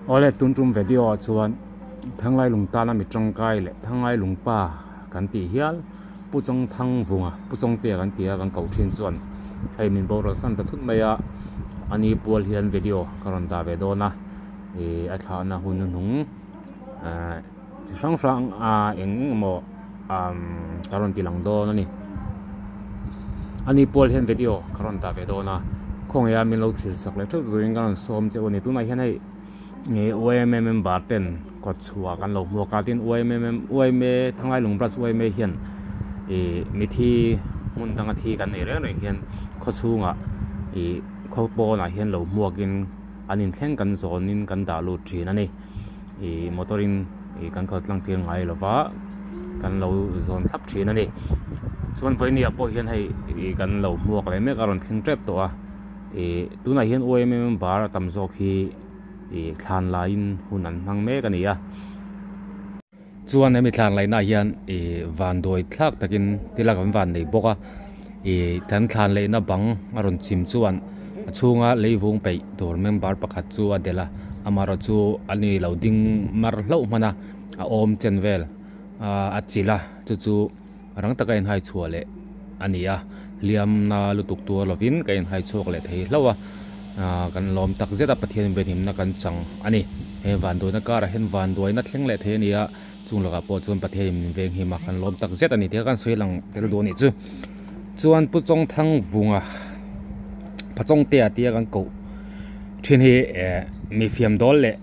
Awle tun tum video ah chuan Thanglai lung tana mi tangkai leh Thanglai lung pa kan tih hial Pu Chawngthang vunga Pu Chawngtea kan ti a kan koh thin chuan hei min boral san ta thut mai a ani pual hian video ka rawn dah ve dawn a ih a thlahna hun hnuhnung ahh chi hrang hrang ah eng eng emaw umm ka rawn ti lang dawn a ni ani pual hian video ka rawn dah ve dawn a khawngaih a min lo thlir sak leh theuh turin ka rawn sawm che u a ni tunah hian hei ih yma member ten kawt chhuah kan lo hmuak a tin yma yma Thangailung branch yma hian ih mithi hmun danga thi kan nei reng reng hian khaw chhungah ih khaw pawnah hian lo hmuakin an inthleng kan zawnin kan dah lut thin a ni. Ih motor in ih kan kal tlang tir ngai lova kan lo zawn thlap thin a ni chuan vawinia pawh hian hei ih kan lo hmuak leh mek a rawn thleng tep tawh a ih tunah hian yma member a tam zawk hi ih thlan laiin hun an hmang mek a ni a chuan hemi thlan laihna ah hian ih vanduai thlak takin thil a kan van nei bawk a ih kan thlan laihna bang a rawn chim chuan a chhunga leivung peih tur member pakhat chu a delh a amaherawh chu a ni lo ding mar hlauh hman a a awm chen vel ahh a chilh a chu chu rang taka inhai chhuah leh a ni a hliam na lutuk tur lovin ka inhai chhuak leh thei hlauh a ahh kan lawm tak zet a Pathian venhimna kan chang a ni he vanduaina karah hian vanduaina thleng leh thei a ni a chung lakah pawh chuan Pathian in min venghim a kan lawm tak zet a ni tih kha kan sawi lang tel duh a nih chu chuan Pu Chawngthang vunga Phachawngtea tia kan koh thin hi eh mi fiam dawl leh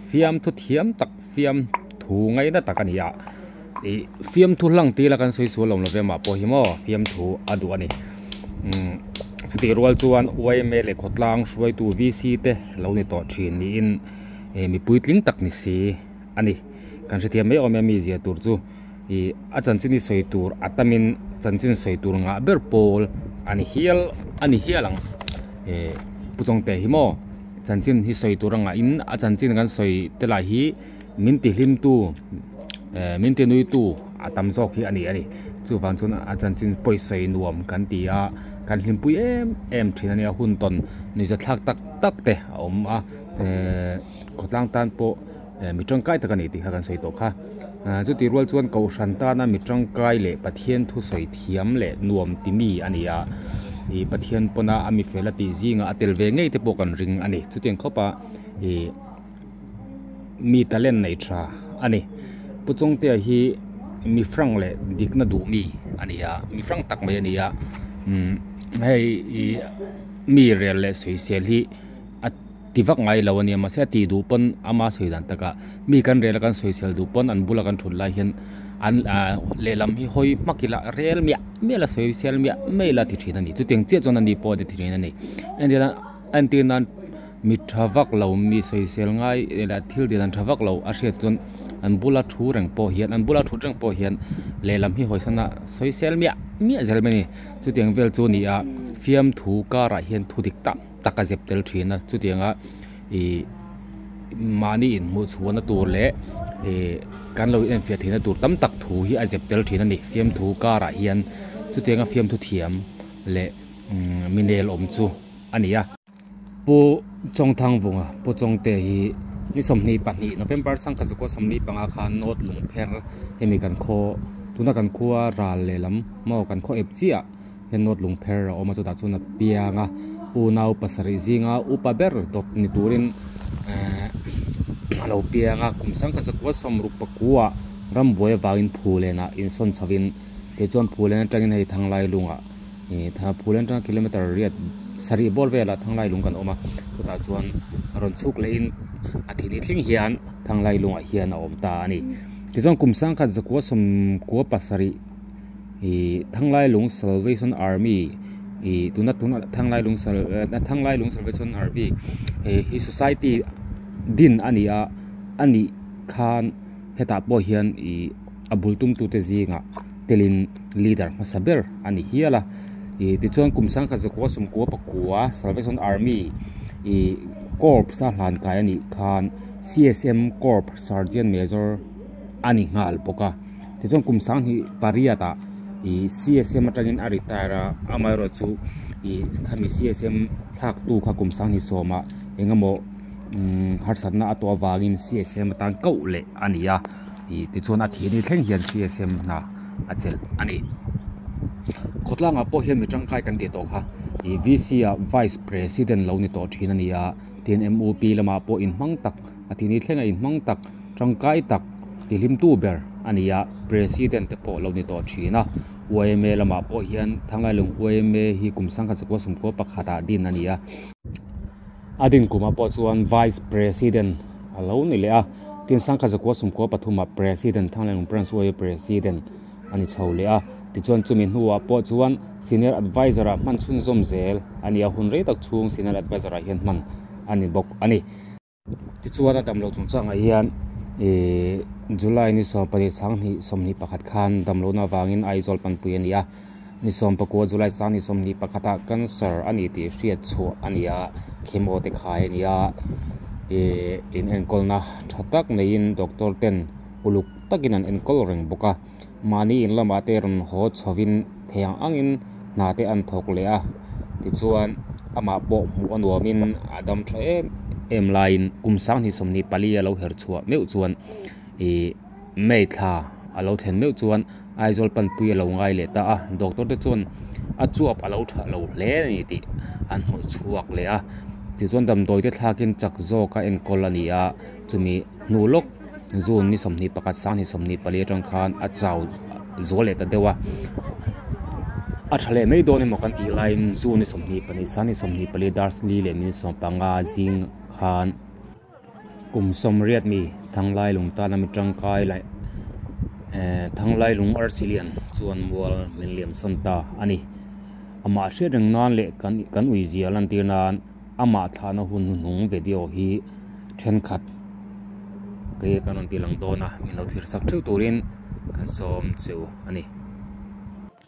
fiamthu thiam tak fiamthu ngaina tak a ni a ih fiamthu hlang tih ila kan sawi sual awm lo ve mah pawh hi maw fiamthu a duh a ni umm chutih rual chuan yma leh khawtlang hruaitu v c te lo ni tawh thin niin ih mipui tling tak ni si a ni kan hrethiam mai awm e mi zia tur chu ih a chanchin hi sawi tur a tamin chanchin sawi tur ngah ber pawl a ni hial a ni hial ang ih pu chawngte hi maw chanchin hi sawi tur a ngah in a chanchin kan sawi te lah hi min ti hlim tu eh min ti nui tu a tam zawk hi a ni a ni chuvang chuan a chanchin pawisawi nuam kan ti a kan hlimpui em em thin a nia hun tawn nuihza thlak tak tak te a awm a eh khawtlang tan pawh eh mi tangkai tak a ni tih kha kan sawi tawh kha ah chutih rual chuan kohhran tana mi tangkai leh Pathian thusawi thiam leh nuam ti mi a ni a ih Pathian pawna a mi fel a tih zingah a tel ve ngei te pawh kan ring a ni chutiang khawp a ih mi talent nei tha a ni Pu Chawngtea hi mi hrang leh dikna duh mi a ni a mi hrang tak mai a ni a umm hei ih mi rel leh sawisel hi a ti vak ngai lo a nia mahse a tih duh pawn ama sawi dan takah mi kan rel a kan sawisel duh pawn an bula kan thut lai hian an ah lehlam hi hawi hmak ila rel miah miah la sawisel miah miah ila ti thin a ni chutiang chiah chuan ani pawh a ti thin a ni entirna entir nan mi tha vak lo mi sawisel ngai leh thil tih dan tha vak lo a hriat chuan an bula thu reng pawh hian an bula thut reng pawh hian lehlam hi hawi sana sawisel miah miah zel mai a ni chutiang vel chu a ni a fiamthu karah hian thu dik tak tak a zep tel thin a chutianga ih mahni inhmuh chhuahna tur leh ih kan lo enfiah theihna tur tam tak thu hi a zep tel thin a ni fiamthu karah hian chutianga fiamthu thiam leh umm mi nel awm chu a ni a. Pu Chawngthang vunga Pu Chawngte hi ni 22 November sangkhat zakua 45 khan North Lungpher hemi kan khaw tuna kan khua ral lehlam maw kan khaw ep chiah hian North Lungpher a awm a chutah chuan a piang a unau pasarih zinga upa ber dawt ni turin ehh a lo piang a kum sangkhat zakua sawmruk pakua rambuai avangin Phulenah insawn chhovin tichuan Phulen atangin hei Thanglai lungah ih Phulen atanga kilometer riat sarih bawr velah Thanglai lung kan awm a chutah chuan rawn chhuk lehin a thih ni thleng hian Thanglai lungah hian a awm ta a ni tichuan kum sangkhat zakua sawmkua pasarih ih Thanglailung Salvation Army ih tuna tuna Thanglailung sal Thanglailung Salvation Army hei hi society din a ni a a nih khan hetah pawh hian ih a bul tum tute zingah telin leader hmasa ber a ni hial a ih tichuan kum sangkhat zakua sawmkua pakua Salvation Army ih corps a hlan kai a nih khan C_S_M corps sergeant major a ni nghal bawk a. Tichuan kum sanghnih pariat ah ih C_S_M atangin a retire a amaherawh chu ih khami C_S_M thlak tu kha kum sanghnih sawmah eng emaw Harsatna a tawh avangin CSM atan koh leh a ni a, ih tichuan a thih ni thleng hian CSM hna a chelh a ni. Khawtlangah pawh hian mi tangkai kan tih tawh kha ih VC ah Vice President lo ni tawh thin a ni a, tin MUP lamah pawh inhmang tak a thih ni thleng a inhmang tak tangkai tak tihlimtu ber a ni a, President te pawh lo ni tawh thin a, yma lamah pawh hian Thangailung yma hi kum sangkhat zakua sawmkua pakhatah din a ni a. A din kumah pawh chuan Vice President a lo ni leh a, tin sangkhat zakua sawmkua pathumah President Thangleng Branch Uaia President a ni chho leh a, tichuan chumi hnuah pawh chuan Senior Adviser ah hman chhunzawm zel a ni a, hun rei tak chhung Senior Adviser ah hian hman a ni bawk a ni. Tichuan a damlo chungchangah hian ihh July ni 12 sanghnih 21 khan damlohna avangin Aizawl panpui a ni a, ni 19 July sanghnih 21 ah cancer a ni tih hriat chhuah a ni a, chemo te khai a ni a, ihh in enkawlna tha tak neiin doctor ten uluk takin an enkawl reng bawk a, mahni in lamah te rawn haw chhovin thei ang angin hna te an thawk leh a, tichuan amah pawh hmuh a nuamin a dam tha em em laiin kum sanghnih 24 a lo her chhuah meuh chuan ih May thla a lo thlen meuh chuan Aizawl panpui a lo ngai leh ta a, doctor te chuan a chuap a lo tha lo hle a ni tih an hmuh chhuak leh a, tichuan damdawi te thlakin chak zawka enkawl a ni a, chumi hnu lawk June ni 21 sanghnih 24 atang khan a chau zual leh ta deuh a, a tha leh mai dawn emaw kan tih laiin June ni 22 sanghnih 24 dar li leh minute 15 zing khan kum 80 mi Thanglai lung tana mi tangkai leh eh Thanglai lung arsi lian chuan mual min liam sawn ta a ni. Amah hriat reng nan leh kan kan uizia lantir nan. Amah thlahna hun hnuhnung video hi thenkhat ke kan rawn ti lang dawn a, min lo thlir sak theuh turin kan sawm cheu a ni.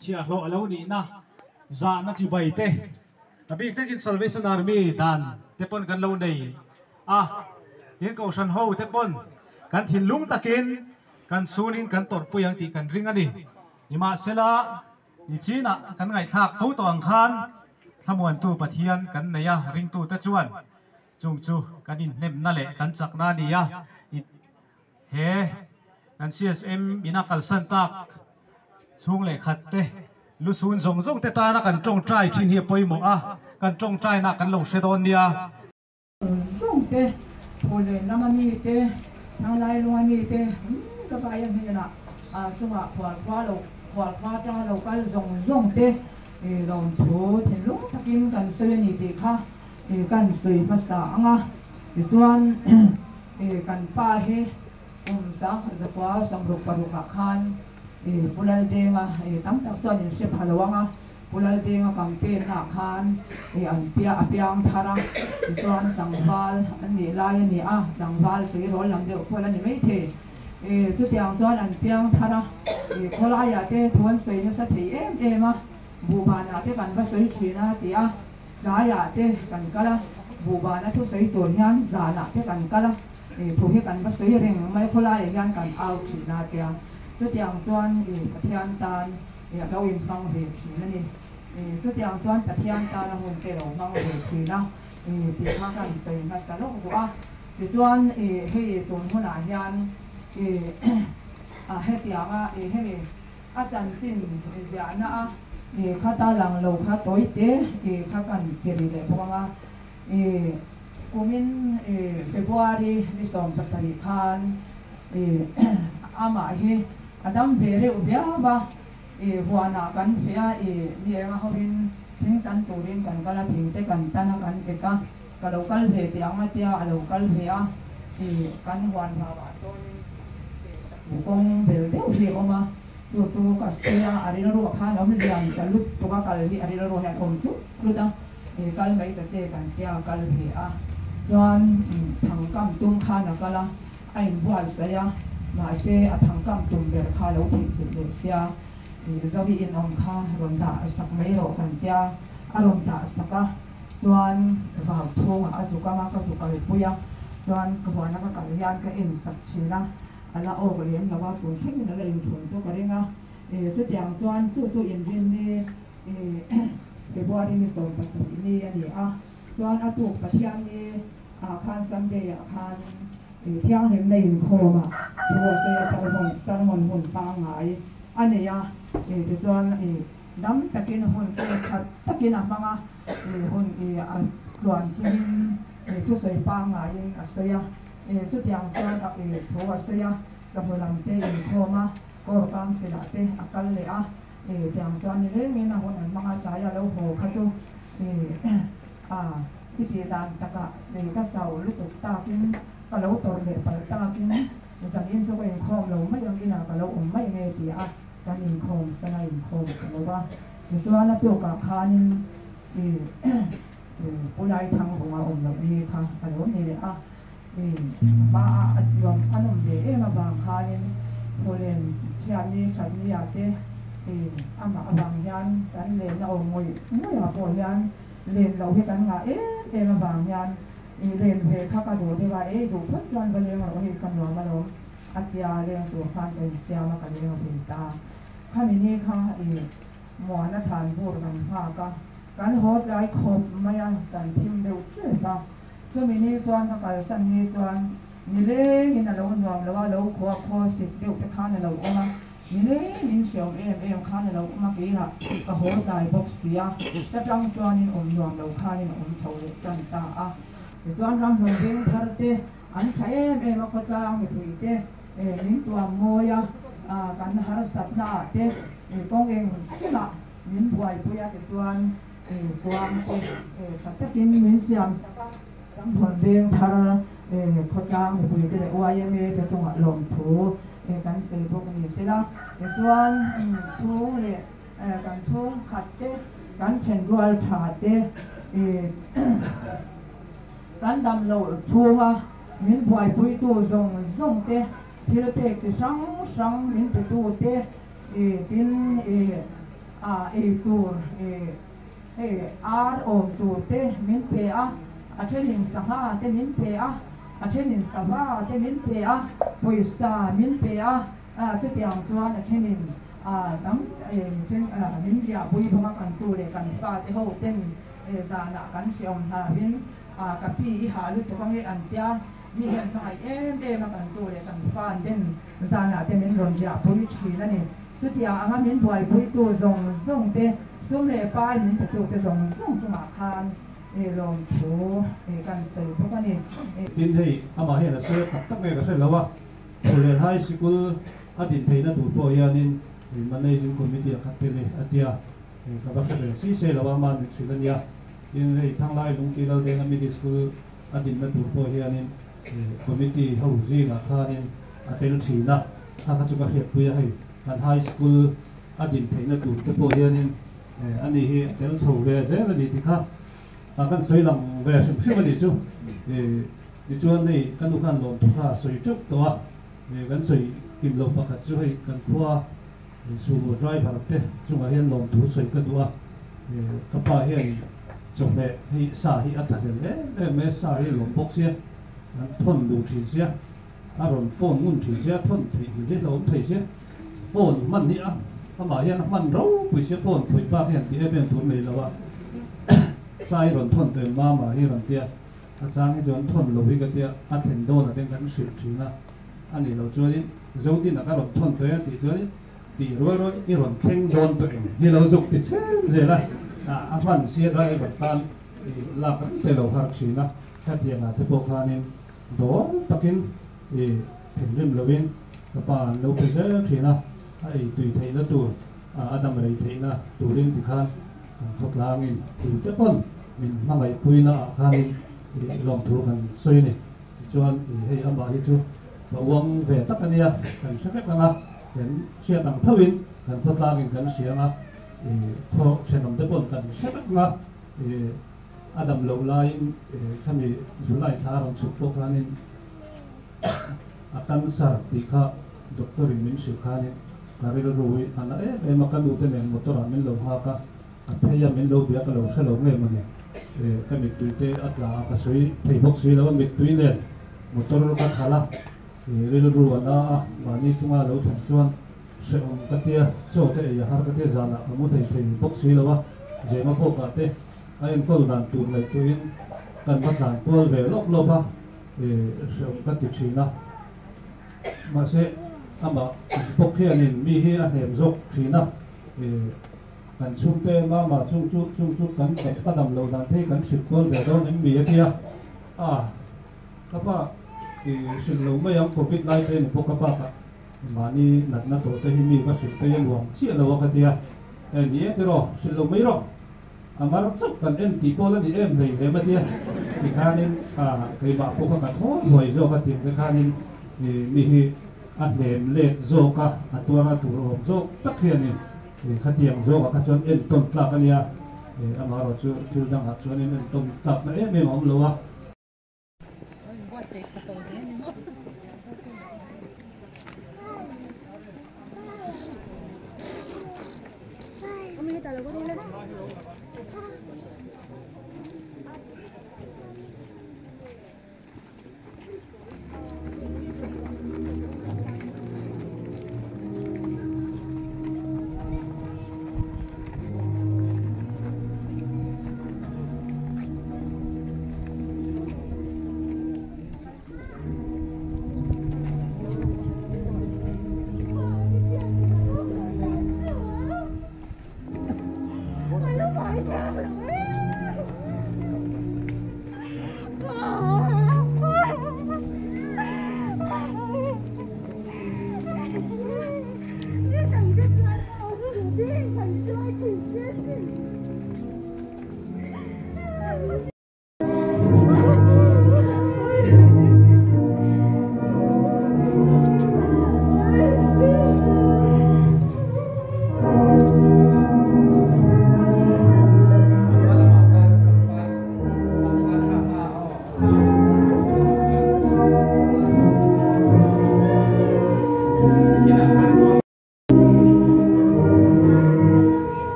Chhiahhlawh a lo nihna zahna chibai te, a bik takin Salvation Army dan te pawn kan lo nei a, tin Kohhran ho te pawn kan thinlung takin kan sunin kan tawrhpui ang tih kan ring a ni. Nimahsela, Nichinah kan ngaihthlak fo tawh ang khan Thlamuantu Pathian kan nei a, ringtute chuan chung chu kan inhnemna leh kan chakna a ni a. He kan CSM ina kalsan tak chhung leh khat te, lusun zawng zawng te tana kan tawngtai thin hi a pawimawh a, kan tawngtaina kan lo hre dawn nia. Zawng te, Phawllen lama mi te, Thanglai lunga mi te, ka paia hnenah chungah khualkhua lo khualkhua atanga lo kal zawng zawng te lawmthu thinlung takin kan sawi a ni tih kha kan sawi hmasa ang a. Tichuan kan pa hi kum 1966 ah khan Pu Laldenga tam tak chuan in hre pha lo ang a. Pu Laldenga campaign ah khan an pia a piang thar a, tichuan tlangval an nih lai a ni a, tlangval tleirawl lam deuh khawl a ni maithei. Chutiang chuan an piang thar a, khawlaiah te thu an sawi nasa thei em em a, buhbanah te kan va sawi thin a ti a, tlaiah te kan kal a, buhbana thu sawi tur hian zanah te kan kal a, thu hi kan va sawi reng mai, khawlaiah hian kan au thin a tia. Chutiang chuan Pathian tan. Ih a lo inhmang ve thin a ni. Ih chutiang chuan Pathian tana hun te lo hmang ve thin a ih tih kha ka insawi hmasa lawk duh a. Tichuan ih hei tun hunah hian ih a hetianga ih hemi a chanchin ziahna a ih khata lang lo kha tawi te ih kha kan ti ri leh bawk ang a. Ih kumin ih February ni 17 khan ih amah hi A dam ve reuh viau a, i huanah kan feh a, i ni enga hovin thing tan turin kan kal a, thing te kan tan a, kan ek a, ka lo kal ve teh ang a tia a lo kal ve a, i kan huan vauah sawnin saku kawng bel deuh hi a awm a, chu chu ka se a, a rilruah khan awm lian ta lut tuk a, kal hi a rilruah hian awm tlut tlut a, i kal mai ta che kan tia a kal ve a, chuan thangkam tum khan a kal a. A inbuatsaih a, mahse a thangkam tum ber kha lo theihpilh leh sia, Zoe inawm kha rawn dah sak mai rawh kan tia, a rawn dah sak a, chuan vau chhungah a zuk ang a, ka zu kalpui a, chuan ka huana ka kal hian ka en sak thin a, a la awk lem lo a, tun thlengin a la inthun chu ka ring a, chutiang chuan chu chu inrinni February ni 17 ni a ni a, chuan a tuk Pathianni. ah khan Sunday ah khan thianghlimna inkhawm ah thu a sawi a sermon sermon hun pangngai a nei a tichuan dam takin hun pek that takin a hmang a hun a tluan chungin thusawi pangngaiin a sawi a chutiang chuan thu a sawi a chawhnu lam te inkhawm a Corps Council ah te a kal leh a tiang chuan ni rengin a hun an hmang a tlai a lo haw kha chu a i tih dan takah lei ka chau lutuk takin ka lo tawrh leh palh takin zanin chu ka inkhawm lo mai ang inah ka lo awm mai nge ti a kan inkhawm sana inkhawm ta lo va tichuan a tukah khanin i Pu Laithangvunga awm loh ni kha a lo ni leh a i hmaah a nuam a nawm ve em avang khanin Phawlen chhiatni thatni ah te i amah avang hian kan lenna awm ngawih ngawih ah pawh hian len loh hi kan ngah em em avang hian i len ve kha ka duh deuh a, ei duh phawt chuan va leng rawh hi ka nuam alawm a tia leng tur khan ka insiam a ka leng ve ta. Khami ni kha i Muana than bur kan nghak a, kan haw tlai khawp mai a, kan thim deuh tep a. Chumi ni chuan ka kalsan ni chuan nilengin a lo nuam lo a, lo khua khaw sik deuh te khan a lo awm a, nilengin hreawm em em khan a lo awm a, keimah ka haw tlai bawk si a, ta tang chuanin awm nuam lo khanin a awm chho leh tan ta a. Tichuan ramhlun veng thar te an tha em em a, khawtlang mipui te min tuam mawi a, kan harsatna ah te kawng eng kimah min buaipui a, tichuan Kuang te tha takin min siam sak a, Ramthawn veng thar khawtlang mipui te leh YMA te chungah lawmthu kan sawi bawk ni sela. Tichuan chhung leh kan chhungkhat te, kan thenrual tha te kan damloh chhunga min buaipuitu zawng zawng te, thil pek chi hrang hrang min petu te tin A ei tur hei ar awm tur te min pe a, a thenin sangha te min pe a, a thenin sava te min pe a, pawisa min pe a, chutiang chuan a thenin dang min riahpui bawk a, kan tu leh kan fate ho ten zanah kan hreawm hlauhin ka pi i hah lutuk ange an tia, mi hian hmangaih em em a kan tu leh kan fan ten zanah te min rawn riahpui thin a ni. Chutiang anga min buaipuitu zawng zawng te, sum leh pai min petute zawng zawng chungah khan lawmthu kan sawi bawk a ni. Tin, hei amah hian a sawi a tak tak nge ka hre lo a, Phullen High Sikul a din theihna tur pawh hianin Managing Committee a khat tel e a tia, ka va hre ve si se lo a, ama mit hrilh a nia. Tin, hei Thanglai Lungti Laldenga Middle School a dinna tur pawh hianin Committee ho zingah khanin a tel thin a, kha kha chu ka hriatpui a, hei kan High School a din theihna tur te pawh hianin ani hi a tel chho ve zel a ni ti kha kan sawi lang ve hrim hrim a nih chu. Tichuan hei ka nu khan lawmthu kha a sawi teuh tawh a, kan sawi kim loh pakhat chu hei kan khua Sumo driver te chungah hian lawmthu sawi ka duh a, ka pa hian chawhmeh hei sa hi a tla hlel em em mai a, sa hi lawm bawk sia, an thawn duh thin sia, a rawn phone ngun thin sia, thawn theih hil hi hlauhawm thei sia, phone hman hi a amah hian a hman ropui sia, phone khawih bak hian tih em em tur nei lo a, sa hi rawn thawn tawh em mama hi rawn tia, a chang hi chuan thawn lo hi ka tia, a thlen dawn ah ten kan hrilh thin a. A nih loh chuanin Zodina ka rawn thawn tawh e tih chuanin tih rual rual i rawn thleng dawn tawh eng hi lo zuk ti chhen zel a, a hman sia driver tan i lak reng te lo har thin a, khatiangah te pawh khanin dawn takin i thinrim loin ka pa an lo pe zel thin a, a ei tui theihna tur a dam rei theihna turin tikhan kan khawtlangin tute pawn min hmangaihpuina ah khanin i lawmthu kan sawi a ni. Tichuan hei amah hi chu ka uang ve tak a nia, kan hre vek ang a, kan hriat ang thoin kan khawtlangin kan hria ang a, khaw thenawm te paw'n kan hre vek ang a, a dam loh laiin khami July thla a rawn chhuk pawh khanin a cancer tih kha doctor in min hrilh khanin ka rilru hi a na em em a, ka nu te nen motor ah min lo nghak a. A phei a min lo bia ka lo hre lo nge mawni ka mittui te a tla a ka sawi thei bawk si lo a mittui nen motor ka khalh a rilru a na a mahni chunga lo thlen chuan hrehawm ka tia chaw te ei a har ka tia zanah ka mu thei thei bawk si lo a zema bawkah te a enkawl dan tur ngaihtuahin. kan va tlan kual ve lawp lawp a, hrehawm ka ti thin a. Mahse, amah bawk hianin mi hi a hnem zawk thin a, kan chhungte mama chung chu chung chu kan ka dam loh dan te hi kan hrilh kual ve dawn em mi a tia. A, ka pa i hrilh lo mai ang covid lai te ni bawk a bakah mahni natna tawh te hi mi va hrilh phei a nuam chiah lo a ka tia. E ni e tiraw, hrilh lo mai rawh. A mar chauh kan en tih pawh la ni em hlei hlem a tia tikhanin keimah pawh kha ka thaw huai zawk a tiang te khanin mi hi a hnem let zawk a, a tuar a tur awm zawk tak hianin khatiang zawkah kha chuan entawn tlak a nia, amaherawhchu thil dangah chuanin entawn tlakna em em a awm lo a.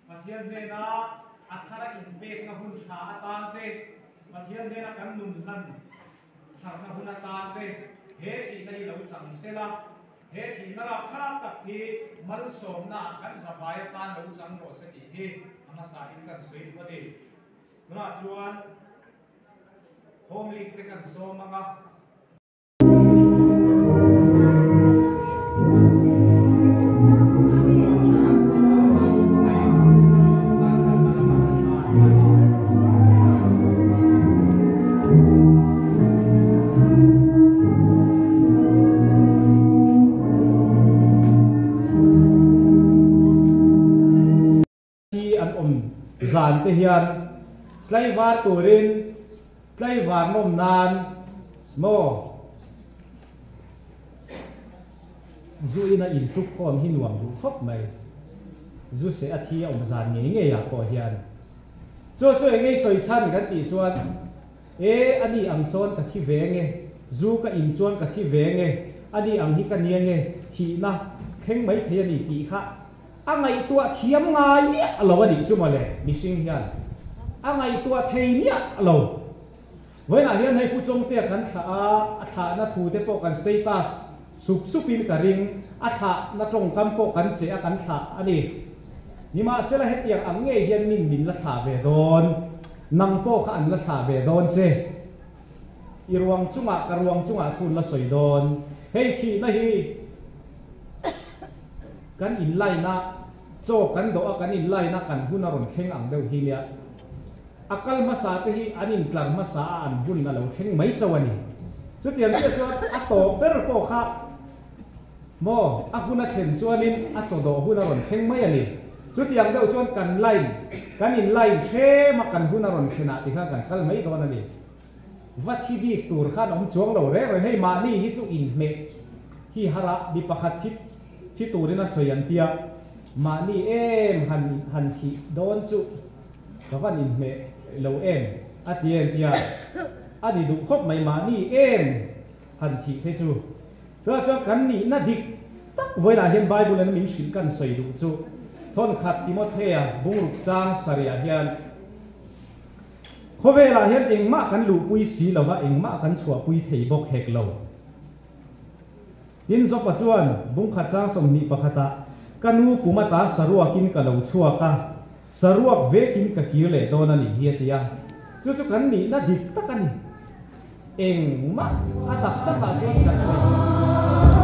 Pathian hnena a thara inpekna hun tha atan te, Pathian hnena kan nun hlan tharna hun atan te he thihna hi lo chang sela, he thihna rapthlak tak hi malsawmna kan zavai atan lo chang rawh se tih hi a hmasa in kan sawi duh a ni. Tunah chuan Home League te kan sawm ang a. Hi an awm zan te hian tlaivar turin tlaivar nawm nan maw zu ina intuk khawm hi nuam duh khawp mai. Zu seh a thi a awm zan ngei ngei ah pawh hian chu chu eng ngei sawi chhan kan tih chuan e ani ang sawn ka thi ve nge, zu ka in chuan ka thi ve nge, ani ang hi ka nia nge thihna thleng mai thei a ni tih kha A ngaihtuah thiam ngai miah lo a nih chu mawle, mihring hian a ngaihtuah thei miah lo. Vawiinah hian hei Pu Chawngtea kan thlah a, a thlahna thu te pawh kan status sup supin ka ring, a thlahna tawngkam pawh kan che a kan thlah a ni. Nimahsela hetiang ang ngei hian min min la thlah ve dawn, nang pawh kha an la thlah ve dawn che. I ruang chungah ka ruang chungah thu an la sawi dawn. Hei thihna hi. Kan in line a, chaw kan dawh a kan in line a kan hun a rawn thleng ang deuh hi nia. A kal hmasa te hi an in tlar hmasa a an hun a lo thleng mai chauh a ni. Chutiang chiah chuan a tawp ber pawh kha maw a hun a thlen chuanin a chaw dawh hun a rawn thleng mai a ni. Chutiang deuh chuan kan line, kan in line thlem a kan hun a rawn thlen ah tikhan kan kal mai dawn a ni. Va thi bik tur khan awm chuang lo reng reng, hei mahni hi chu inhmeh hi har a, mi pakhat thi thi turin a sawi an tia. Mahni em han han thih dawn chu ka van inhmeh lo em a ti en tia a ni duh khawp mai mahni em han thih phei chu. Tunah chuan kan nihna dik tak vawiinah hian Bible in min hrilh kan sawi duh chu thawnkhat Timothea bungruk chang sarihah hian khawvelah hian engmah kan luhpui si lova engmah kan chhuahpui thei bawk hek lo. Tin, Jopa chuan bungkhat chang 21ah, Ka nu kum ata saruakin ka lo chhuak a, saruak vekin ka kir leh dawn a nih hi a ti a. Chu chu kan nihna dik tak a ni. Engmah a tak takah chuan kan nei.